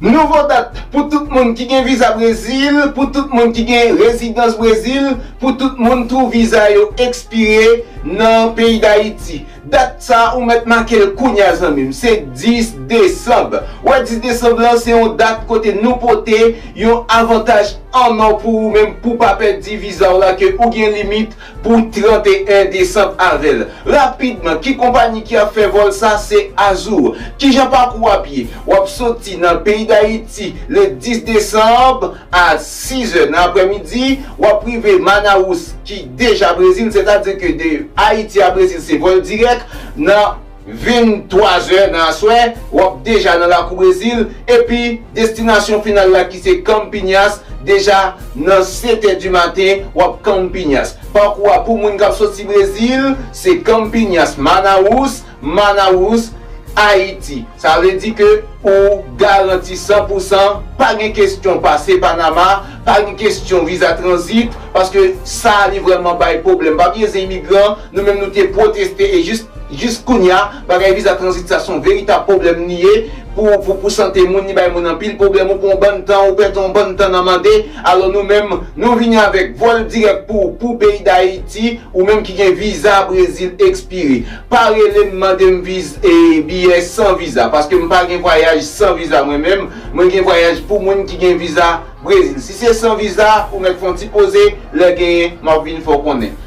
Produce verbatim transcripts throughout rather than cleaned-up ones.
Nouvo dat pou tout moun ki gen viza Brezil, pou tout moun ki gen rezidans Brezil, pou tout moun tou viza yo ekspire nan peyi Dayiti. Dat sa ou mèt make l kounya zanmi m, se dis desanm. Wè dis desanm lan se yon dat kote nou pote yon avantaj an nò pou ou menm pou pa pèdi viza w la ke ou gen limit pou trannteyen desanm avè l. Rapidman, ki konpayi ki ap fè vòl sa? Se Azur. Kijan pakou w ap ye? W ap soti nan peyi Dayiti le dis desanm a sizè nan aprèmidi, w ap rive Manaus ki deja Brezil, sètadi ke de Ayiti a Brezil se vòl dirèk, nan venntwa zè nan aswè, w ap deja nan lakou Brezil, epi destinasyon final la ki se Campinas, deja nan sèt è di maten, w ap Campinas. Pakou a pou moun k ap soti Brezil, se Campinas, Manaus, Manaus, Ayiti. Sa vle di ke ou garanti san pou san, pa gen kesyon pase Panama, pa gen kesyon viza tranzit, paske sa li vrèman bay pwoblèm. Pa bliye se imigran, nou menm nou te pwoteste e jis Jis kounya, bagay viza tranzit sa se yon veritab pwoblèm li ye pou, pou, pou sante moun, li bay moun anpil pwoblèm, ou pran yon bann tan, ou pèdi yon bann tan nan mande. Alò nou menm, nou vini avèk vòl dirèk pou, pou peyi Dayiti, ou menm ki gen viza Brezil ekspire. Pa rele m mande m viz, e, biyè san viza, paske m pa gen vwayaj san viza mwen menm, mwen gen vwayaj pou moun ki gen viza Brezil. Si se san viza, ou mèt fè yon ti poze, lè genyen, m ap vin fè w konnen.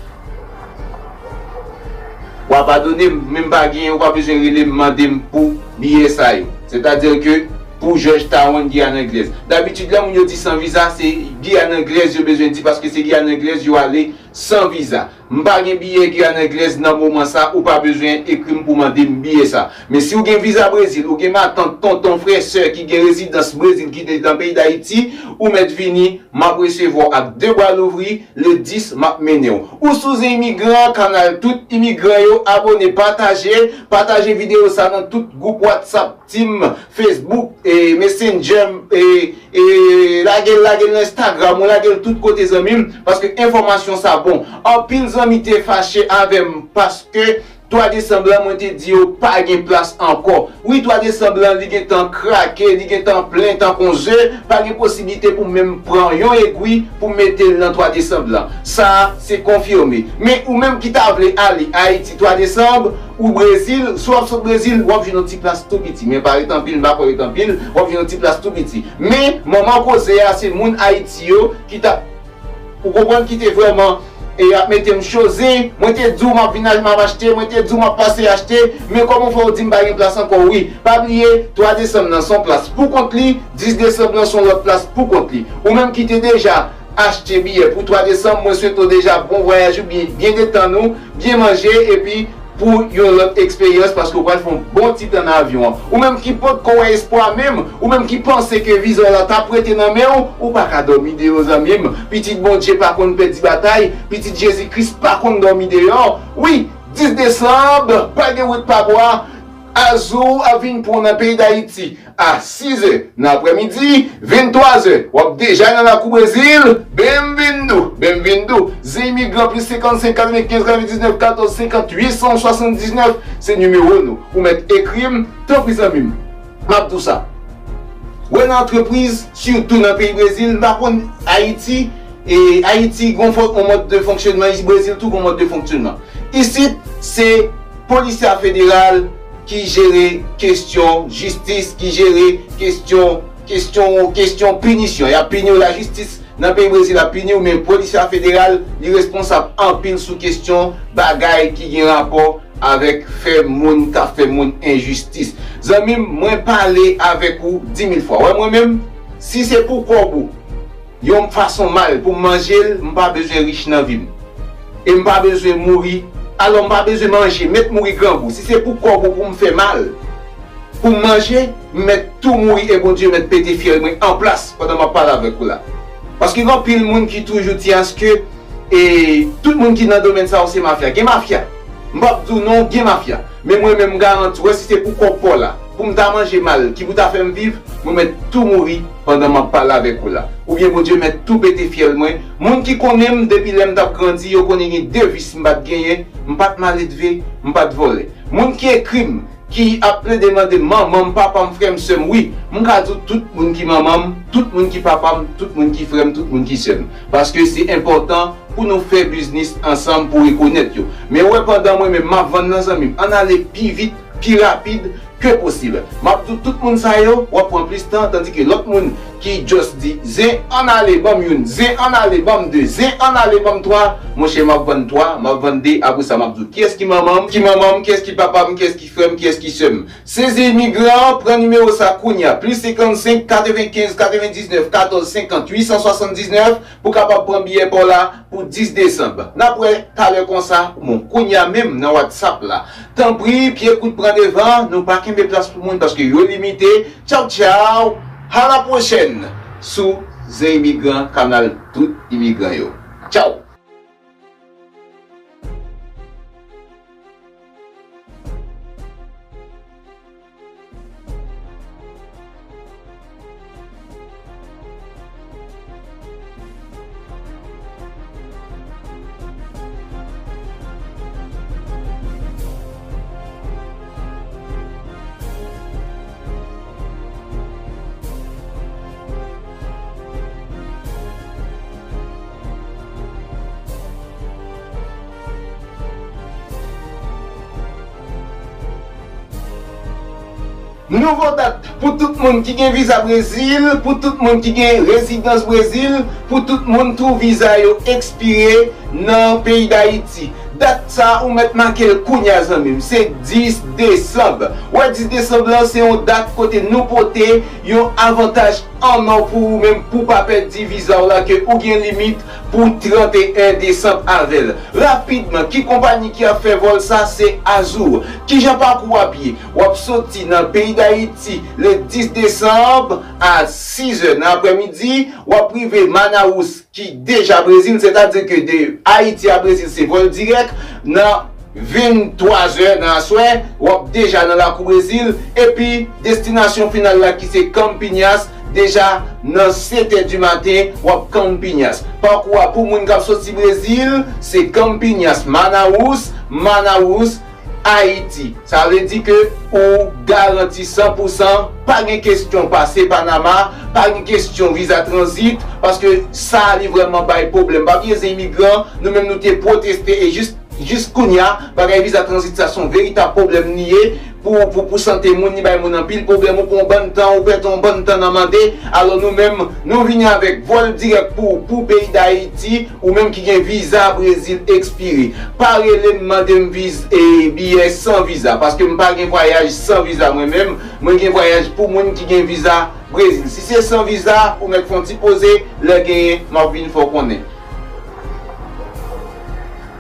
W a padone m, men m pa genyen, ou pa bezwen rele m mande m pou biyè sa yo. Sètadi ke pou Georgetown, Giyàn Anglèz. Dabitid, lè moun yo di san viza, se Giyàn Anglèz yo bezwen di, paske se Giyàn Anglèz yo ale san viza. M pa gen biyè Giyàn Anglèz nan moman sa, ou pa bezwen ekri m pou mande m biyè sa. Men si w gen viza Brezil, ou gen matant, tonton, frè, sè ki gen rezidans Brezil ki te nan peyi Dayiti, ou mèt vini, m ap resevwa w ak de bra louvri, le dis, m ap mennen w. Ou si w se imigran, kanal tout imigran yo, abone, pataje, pataje videyo sa nan tout gwoup WhatsApp, Team, Facebook, e Messenger, e, e lage l, lage l nan Instagram, ou lage l tout kote zanmi m, paske enfòmasyon sa bon. Anpil zanmi te fache avè m, paske twa desanm lan, mwen te di yo pa gen plas ankò. Wi, twa desanm lan, li gentan krake, li gentan plen tankou ze, pa gen posiblite pou m menm pran yon egwi pou m mete l nan twa desanm lan. Sa a, se konfime. Men ou menm ki ta vle ale Ayiti twa desanm, ou Brezil, si w ap sot Brezil, w ap jwenn yon ti plas tou piti. Men pa ret anpil, m pa kwè ret anpil, w ap jwenn yon ti plas tou piti. Men, manman koze a, se moun Ayiti yo ki ta Ou konprann ki te vrèman e ap mete m choze, mwen te di w m ap vin al, m ap achte, mwen te di w m ap pase achte, men kòman fè w di m pa gen plas ankò? Wi, pa bliye, twa desanm nan se yon plas pou kont li, dis desanm nan se yon lòt plas pou kont li. Ou menm ki te deja achte biyè pou twa desanm, mwen swete w deja bon vwayaj ou byen, byen detann ou, byen manje, epi pou yon lòt eksperyans, paske w pral fè yon bon ti tan nan avyon an. Ou menm ki potko wè espwa menm, ou menm ki panse ke viza w la t ap rete nan men w, ou pa ka dòmi deyò zanmi m. Pitit Bondye pa konn pèdi batay, pitit Jezi Kris pa konn dòmi deyò. Wi, dis desanm, pa gen wout pa bwa, Azur ap vin pran w nan peyi Dayiti. A sizè nan aprèmidi, venntwa zè, w ap deja nan lakou Brezil. Benvindo, benvindo. Zen imigran plis senkannsenk katrevenkenz katrevendiznèf katòz senkant uit san swasanndiznèf, se nimewo nou. Ou mèt ekri m, tanpri zanmi m. M ap di w sa. Wè nan antrepriz, sitou nan peyi Brezil, m pa konn Ayiti, e Ayiti gon fò-, yon mòd de fonksyonman, Brezil tou gon mòd de fonksyonman. Isit, se polisya federal ki jere kesyon jistis, ki jere kesyon, kesyon, kesyon pinisyon. Y ap pini w, lajistis nan peyi Brezil ap pini w, men polisya federal, li responsab anpil sou kesyon bagay ki gen rapò avèk fè moun, k ap fè moun enjistis. Zanmi m, mwen pale avèk ou di mil fwa. Wè mwen menm, si se pou kòb ou, yon fason mal pou m manje l, m pa bezwen rich nan vi m. E m pa bezwen mouri. Alò, m pa bezwen manje, mèt mouri grangou. Si se pou kòb ou pou m fè mal, pou m manje, m mèt tou mouri e Bondye mèt pete fyèl mwen an plas pandan m ap pale avèk ou la. Paske gen anpil moun ki toujou di aske, e, tout moun ki nan domèn sa yo se mafya. Gen mafya. M p ap di w non, gen mafya. Men mwen menm, m garanti w, si se pou kòb pa w la, pou m ta manje mal, ki pou ta fè m viv, mwen mèt tou mouri pandan m ap pale avèk ou la. Oubyen Bondye mèt tou pete fyèl mwen. Moun ki konnen m depi lè m t ap grandi, yo konnen gen de vis m pa t genyen, m pa t maledve, m pa t vòlè. Moun ki ekri m, ki ap plede mande m, manman m, papa m, frè m, sè m, wi, M ka di w tout moun ki manman m, tout moun ki papa m, tout moun ki frè m, tout moun ki sè m. Paske se enpòtan pou nou fè biznis ansanm pou rekonèt yo. Men w wè pandan mwen menm m ap vann nan zanmi m, ann ale pi vit, pi rapid ke posib. M ap di w tout moun sa yo, w ap pran plis tan, tandike lòt moun ki just di, zen ann ale, ban m youn, zen ann ale, ban m de, zen ann ale, ban m twa, monchè, m ap vann twa, m ap vann de, apre sa m ap di w kiyès ki manman m, ki manman m, kiyès ki papa m, kiyès ki frè m, kiyès ki sè m. Sezi imigran, pran nimewo sa kounye a, plis senkannsenk, katrevenkenz, katrevendiznèf, katòz, senkant, uit san swasanndiznèf, pou w kapab pran biyè pa w la pou dis desanm. N ap wè talè konsa, bon, kounye a menm nan WhatsApp la. Tanpri, pye kout pran devan, nou pa kenbe plas pou moun paske yo limite. Tchaw, tchaw, a la pwochèn sou Zen Imigran, kanal tout imigran yo. Tchaw! Nouvo dat pou tout moun ki gen viza Brezil, pou tout moun ki gen rezidans Brezil, pou tout moun tou viza yo ekspire nan peyi Dayiti. Dat sa a, ou mèt make l kounye a, zanmi m, se dis desanm. Ou wè, dis desanm lan, se yon dat kote nou pote yon avantaj an nò pou ou menm, pou w pa pèdi viza w la, ke ou gen limit pou tranteyen desanm avè l. Rapidman, ki konpayi ki ap fè vòl sa? Se Azur. Kijan pakou w ap ye? W ap soti nan peyi Dayiti le dis desanm a sizè nan aprèmidi, w ap rive Manaus, ki deja Brezil, sètadi ke de Ayiti a Brezil se vòl dirèk nan venntwa zè nan aswè, w ap deja nan lakou Brezil, epi destinasyon final la ki se Campinas, deja nan sèt è di maten, w ap Campinas. Pakou a pou moun k ap soti Brezil, se Campinas, Manaus, Manaus, Ayiti. Sa vle di ke ou garanti san pou san, pa gen kesyon pase Panama, pa gen kesyon viza tranzit, paske sa li vrèman bay pwoblèm. Pa bliye, Zen Imigran, nou menm nou te pwoteste e jis, jis kounye a, bagay viza tranzit sa se yon veritab pwoblèm li ye pou, pou, pou sante moun, li bay moun anpil pwoblèm, ou pran yon bann tan, ou pèdi yon bann tan nan mande. Alò nou menm, nou vini avèk vòl dirèk pou, pou peyi Dayiti, ou menm ki gen viza Brezil ekspire. Pa rele m, mande m viz-, e, biyè san viza, paske m pa gen vwayaj san viza mwen menm, mwen gen vwayaj pou moun ki gen viza Brezil. Si se san viza, ou mèt fè yon ti poze, lè genyen, m ap vin fè w konnen.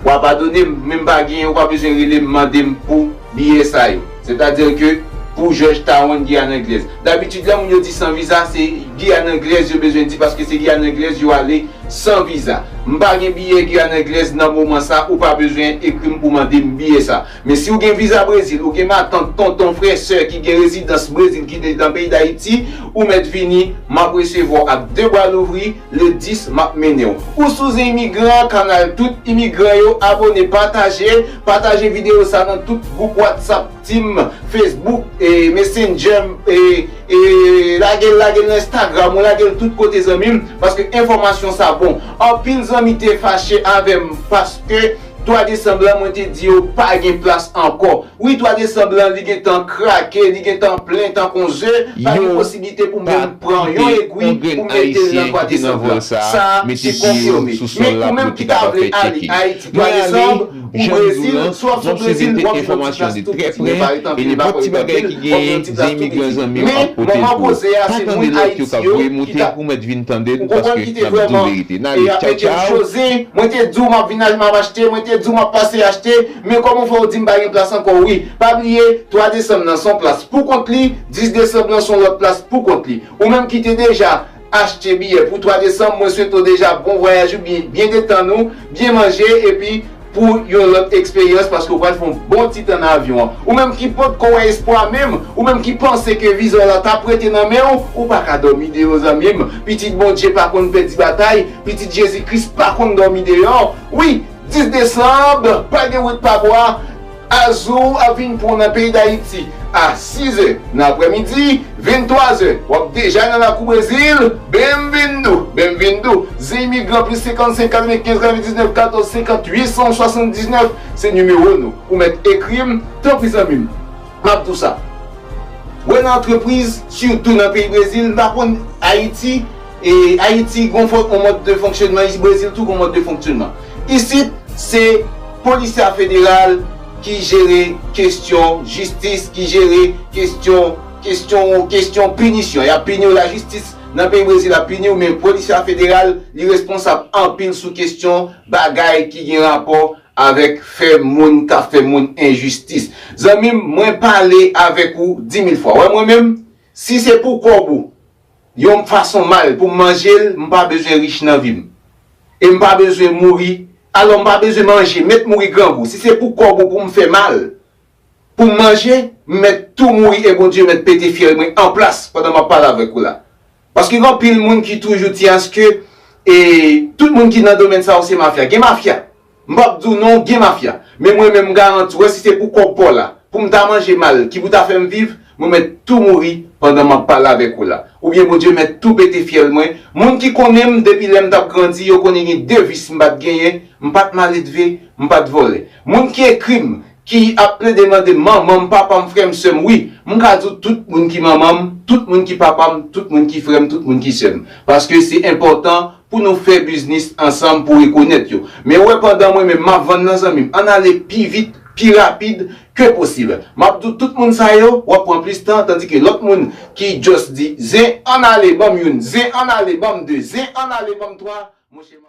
W a padone m, men m pa genyen, ou pa bezwen rele m, mande m pou biyè sa yo. Sètadi ke pou Georgetown, Giyàn Anglèz. Dabitid, lè moun yo di san viza, se Giyàn Anglèz yo bezwen di, paske se Giyàn Anglèz yo ale san viza. M pa gen biyè Giyàn Anglèz nan moman sa, ou pa bezwen ekri m pou mande m biyè sa. Men si w gen viza Brezil, ou gen matant, tonton, frè, sè ki gen rezidans Brezil ki te nan peyi Dayiti, ou mèt vini, m ap resevwa w ak de bra louvri, le dis, m ap mennen w. Ou sou Zen Imigran, kanal tout imigran yo, abòne, pataje, pataje videyo sa nan tout gwoup WhatsApp, Team, Facebook, e, Messenger, e, e, lage l, lage l nan Instagram, ou lage l tout kote, zanmi m, paske enfòmasyon sa bon. Anpil zanmi te fache avè m, paske twa desanm lan, mwen te di yo pa gen plas ankò. Wi, twa desanm lan, li gentan krake, li gentan plen tankou ze, pa gen posiblite pou m menm pran yon egwi pou m mete l nan twa desanm lan. Sa a, se konfime. Men ou menm ki ta vle ale Ayiti twa desanm, ou Brezil, si w ap sot Brezil, ou ap jwenn yon ti plas tou piti, men pa ret anpil, pa ret anpil, w ap jwenn yon ti plas tou piti. Men, moman koze a, se moun Ayiti yo ki ta, ou konprann, ki te vrèman, e, ap mete m choze, mwen te di w m ap vin, m ap achte, mwen te di w m ap pase achte, men kòman fè w di m pa gen plas ankò? Wi, pa bliye, twa desanm nan se yon plas pou kont li, dis desanm nan se yon lòt plas pou kont li. Ou menm ki te deja achte biyè pou twa desanm, mwen swete w deja bon vwayaj ou byen, byen detann ou, byen manje, epi pou yon lòt eksperyans, paske w pral fè yon bon ti tan nan avyon an. Ou menm ki potko wè espwa menm, ou menm ki panse ke viza w la t ap rete nan men w, ou pa ka dòmi deyò, zanmi m. Pitit Bondye pa konn pèdi batay, pitit Jezi Kris pa konn dòmi deyò. Wi, dis desanm, pa gen wout pa bwa, Azur ap vin pran w nan peyi Dayiti. a sizè nan aprèmidi, venntwazè, w ap deja nan lakou Brezil. Benvindo, benvindo. Zen imigran plis senkannsenk, katrevenkenz, katrevendiznèf, katòz, senkant, uit san swasanndiznèf, se nimewo nou. Ou mèt ekri m, tanpri zanmi m. M ap di w sa. Wè nan antrepriz, sitou nan peyi Brezil, m pa konn Ayiti, e Ayiti gon fon-, yon mòd de fonksyonman, Brezil tou gon mòd de fonksyonman. Isit, se polisya federal ki jere kesyon jistis, ki jere kesyon, kesyon, kesyon pinisyon. Y ap pini w, lajistis nan peyi Brezil ap pini w, men polisya federal, li responsab anpil sou kesyon bagay ki gen rapò avèk fè moun k ap fè moun enjistis. Zanmi m, mwen pale avèk ou di mil fwa. Wè mwen menm, si se pou kòb ou, yon fason mal pou m manje l, m pa bezwen rich nan vi m. E m pa bezwen mouri. Alò, m pa bezwen manje, mèt mouri grangou. Si se pou kòb ou pou m fè mal, pou m manje, m mèt tou mouri e Bondye mèt pete fyèl mwen an plas pandan m ap pale avèk ou la. Paske gen anpil moun ki toujou di aske, e, tout moun ki nan domèn sa yo se mafya. Gen mafya. M p ap di w non, gen mafya. Men mwen menm, m garanti w, si se pou kòb pa w la, pou m ta manje mal, ki pou ta fè m viv, mwen mèt tou mouri pandan m ap pale avèk ou la. Oubyen Bondye mèt tou pete fyèl mwen. Moun ki konnen m depi lè m t ap grandi, yo konnen gen de vis m pa t genyen, m pa t maledve, m pa t vòlè. Moun ki ekri m, ki ap plede mande m, manman m, papa m, frè m, sè m, wi, m ka di w tout moun ki manman m, tout moun ki papa m, tout moun ki frè m, tout moun ki sè m. Paske se enpòtan pou nou fè biznis ansanm pou rekonèt yo. Men w wè pandan mwen menm m ap vann nan zanmi m, ann ale pi vit, pi rapid ke posib. M ap di w tout moun sa yo, w ap pran plis tan, tandike lòt moun ki just di, zen ann ale, ban m youn, zen ann ale, ban m de, zen ann ale, ban m twa, monchè.